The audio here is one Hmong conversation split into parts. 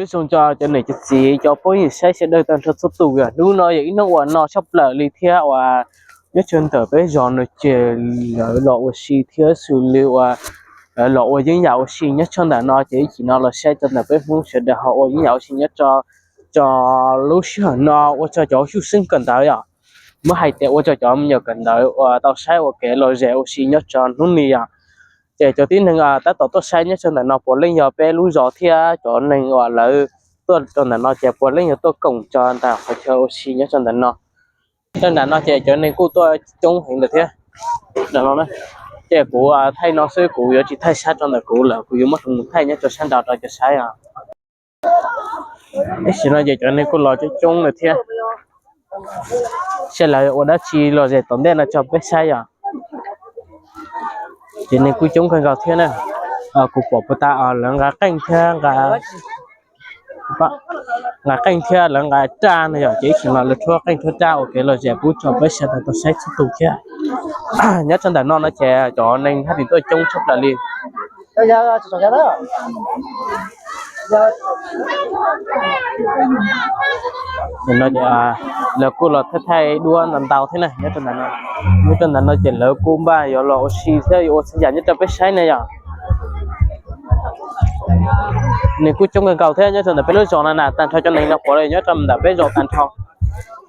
Ib zoo cov niam cov txiv cov phooj ywg saib sawv daws tag nrho txhua tus, yog hnub no yog ib hnub uas no tshaj plaws li thiab uas nyob tsawg ntawm peb zos no ces lawv los ua si thiab xws li uas lawv los ua yeeb yam ua si nyob tsawg ntawm no ces ib chim no los saib tau ntawm peb Hmoob sawv daws ho ua yeeb yam ua si nyob tso lub sij hawm no ua tso cov xyuj xeeb kawm ntawv yom. Muab hais tias ua tso cov me nyuam kawm ntawv uas tau saib ua kev lom zem ua si nyob tso hnub ni yom. Ces cov tib neeg tab tom tuaj saib nyob tsawg ntawm no puav leej yog peb lub zos thiab cov neeg uas lawv tuaj rau ntawm no ces puav leej yog tuaj koom tso ntawm qhov chaw ua si nyob tsawg ntawm no. Tsawg ntawm no ces cov neeg kuj tuaj coob heev lawm thiab. Ces kuv thaij no xwb, kuv yuav tsis thaij sab rau ntawm kuv lawm, kuv yuav muab mus thaij nyob rau sab nraud rau cov saib os. Ib sim no ces cov neeg kuj los coob coob lawm thiab. Saib lawv ua dab tsi lom zem tom ntej no tso peb saib yom. Ces neeg kuj coob kawg nkaus thiab na. Kuv pom puas tas lawv nqa qeej thiab nqa qeej thiab lawv nqa raj no yom, ces ib sim no lawv rhuab qeej rhuab raj ua kev lom zem pub tso peb sawv daws tau saib txhua tus thiab. Nyob tsawg ntawm no no ces cov neeg haj tseem tuaj coob tshaj plaws li. Lawv kuj los thaij thaij duab ntau ntau thiab na nyob rau ntawm no. Nyob rau ntawm no ces lawv kuj npaj yuav los ua si thiab yuav ua txhua yam nyob rau peb saib na yom. Nws kuj coob kawg nkaus thiab nyob rau ntawm peb lub zos no na, tag nrho cov neeg no puav leej nyob rau ntawm peb zos tag nrho. Tam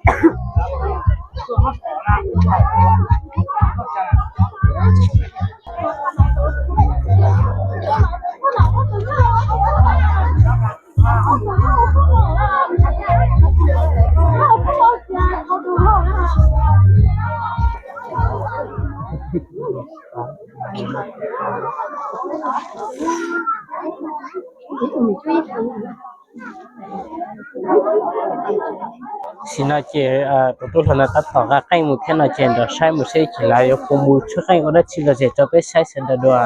sim no ces tus tub hluas no tab tom nqa qeej mus thiab no ces nrog saib mus seb ib chim lawv yuav hu mus tshuab qeej ua dab tsi los zem rau peb saib sawv daws dua.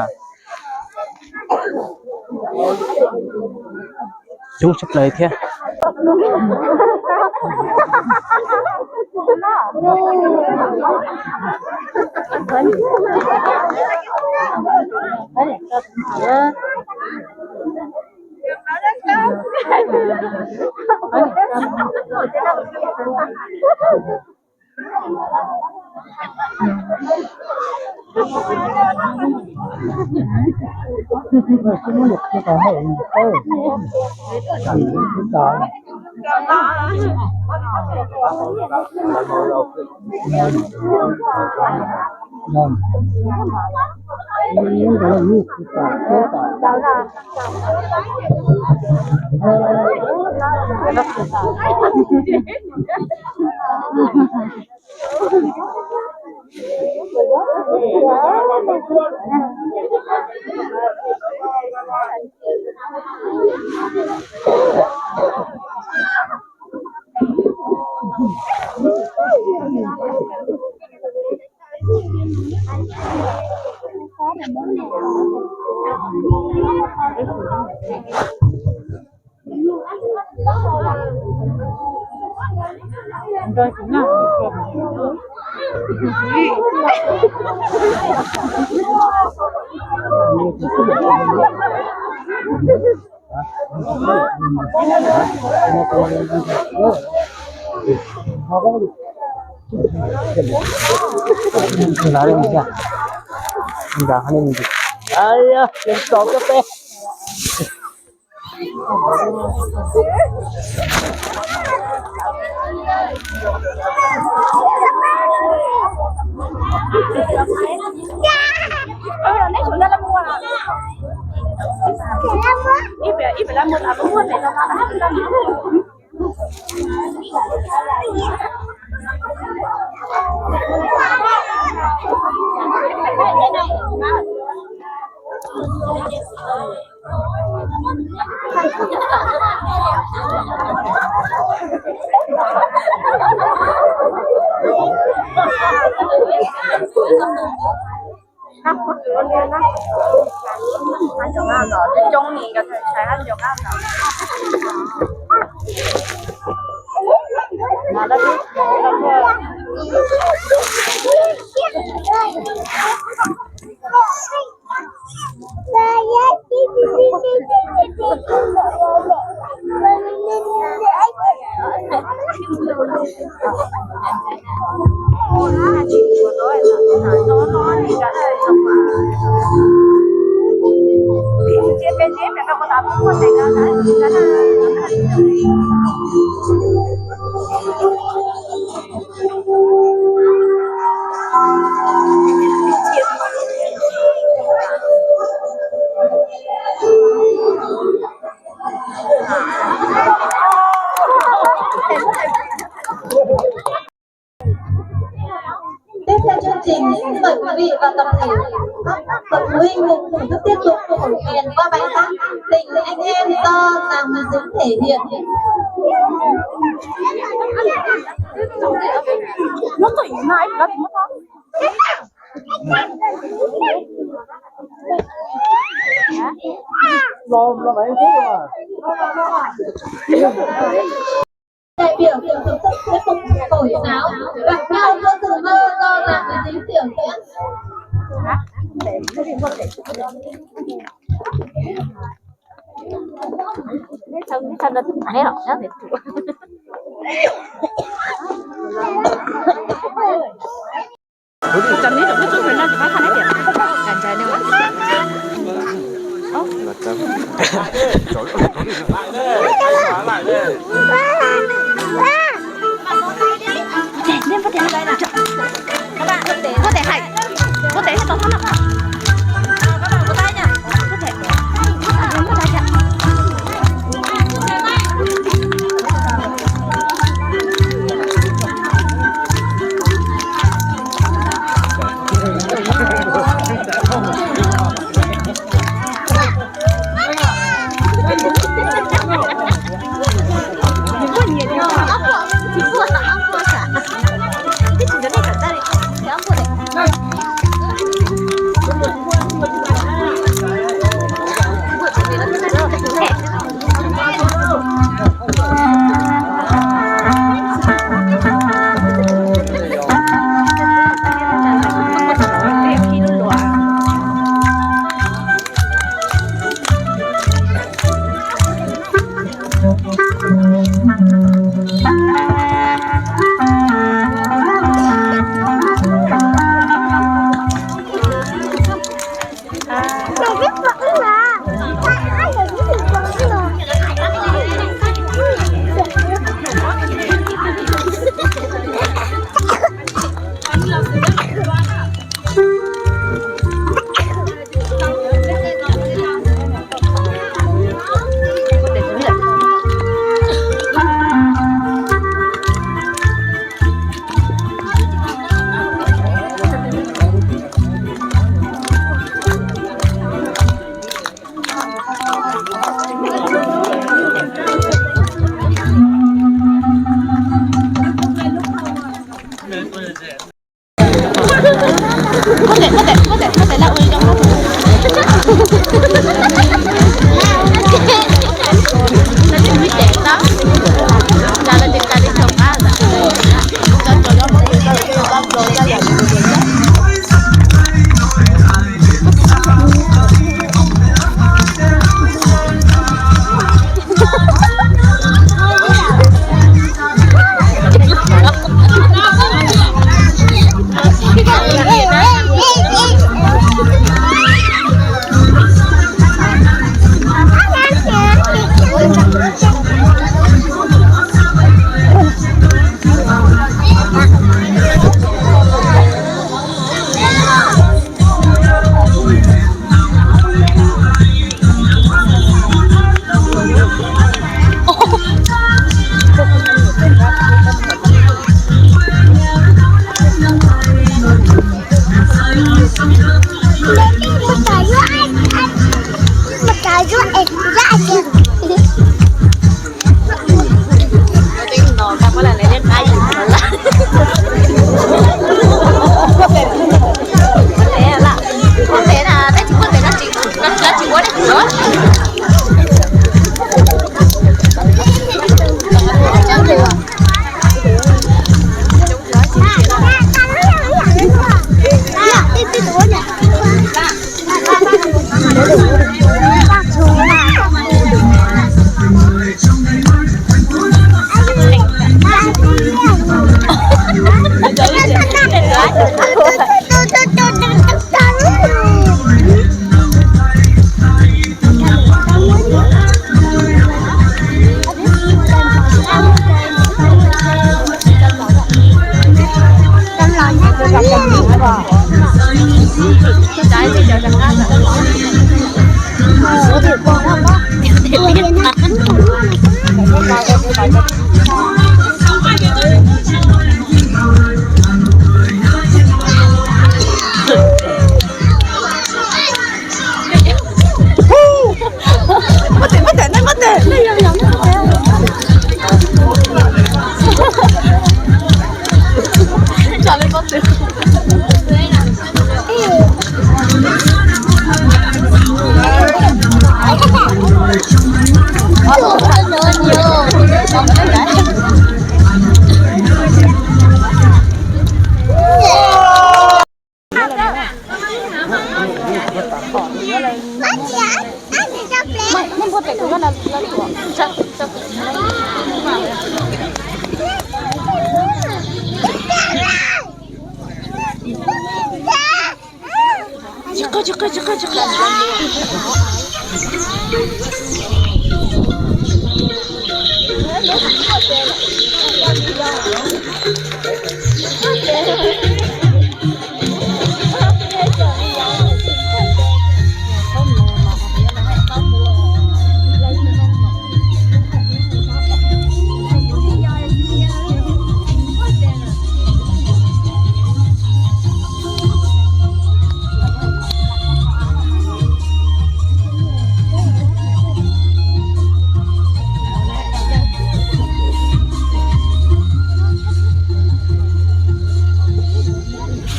Coob tshaj plaws thiab. Tiếp theo chương trình, xin mời quý vị và tập thể, các bậc phụ huynh cùng thưởng thức tiết mục cổ truyền qua bài hát Tình Anh Em do Giàng Minh Dũng thể hiện. Đại biểu Tổng thống Tết Công Hội Giáo và Cao Thơ Tử Mơ do Đảng Ủy Chính Tiểu Nguyễn. Neb tso neb rau lub tub hluas no tsis paub qhov neb tias, kam ntsais neb. Neb puas tes hais, puas tes hais tau thab no.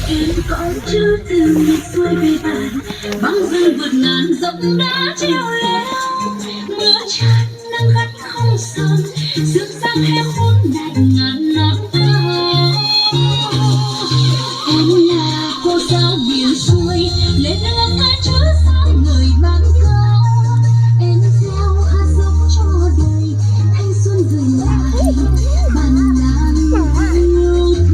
Em có chứ từ miền xuôi về bản, băng rừng vượt ngàn dốc đá treo leo, mưa tràn nắng gắt không sờn, sương giăng heo khốn đại ngàn non cao. Em là cô giáo miền xuôi, lên nước cái chữ sáng ngời ban cao. Em gieo hạt giống cho đời, thanh xuân gửi lại bản làng yêu thương.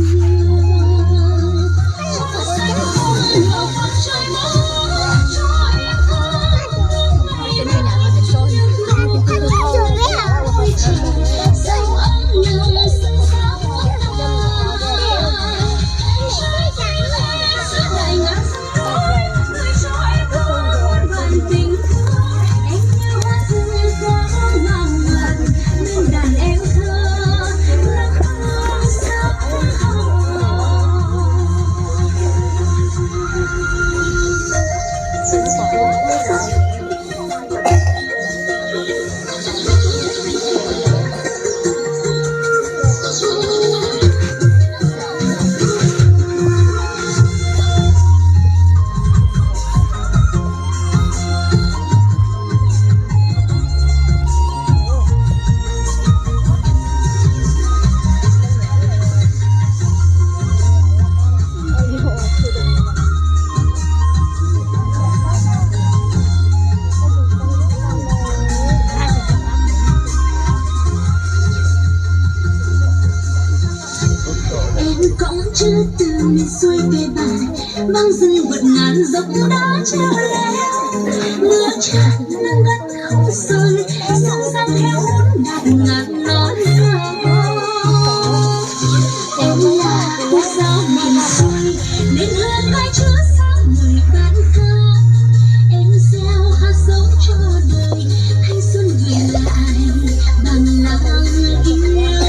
Em cõng chữ từ miền xuôi về bản, băng rừng vượt ngàn dốc đá treo leo. Mưa tràn nắng gắt không soi, sương giăng heo khốn đại ngàn non cao. Em là cô giáo miền xuôi, nên hương cái chữ sáng ngời ban cao. Em gieo hạt giống cho đời, thanh xuân gửi lại bản làng yêu thương.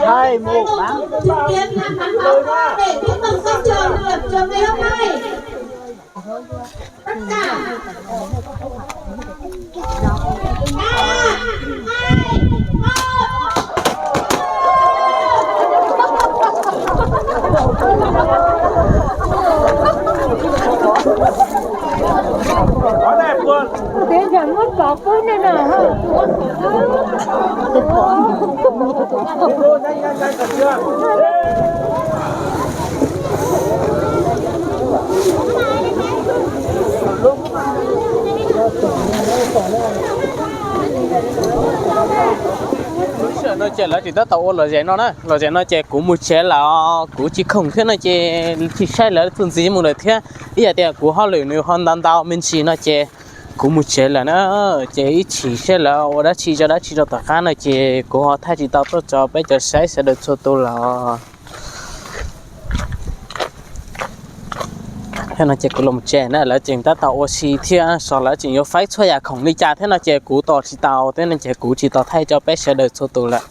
Hai một bán. Chứng kiến tháng bắn pháo hoa để tiếp tục sân trường của điểm trường ngày hôm nay. Tất cả. Ba, hai, một. Có đẹp luôn. Thế giờ mốt có phút nữa nè. Lub sij hawm no ces lawv tseem tab tom ua lom zem no na, lom zem no ces kuv mus tsev lawm, kuv tsis khoom thiab no ces tsis saib lawv txuas ntxiv mus lawm thiab. Ib yam tias kuv hauj lwm nws ho ntau ntau me ntsis no ces kuv mus tsev lawm na, ces ib chim saib lawv ua dab tsi tso dab tsi rau tom qab no ces kuv ho thaij tsis tau tuaj tso peb cov saib sawv daws txhua tus lawm. Thiab no ces kuv los tsev na, lawv tseem tab tom ua si thiab so lawv tseem yuav faib txhua yam khoom li cas thiab no ces kuv tos tsis tau thiab no ces kuv tsis tau thaij tso peb sawv daws txhua tus lawm.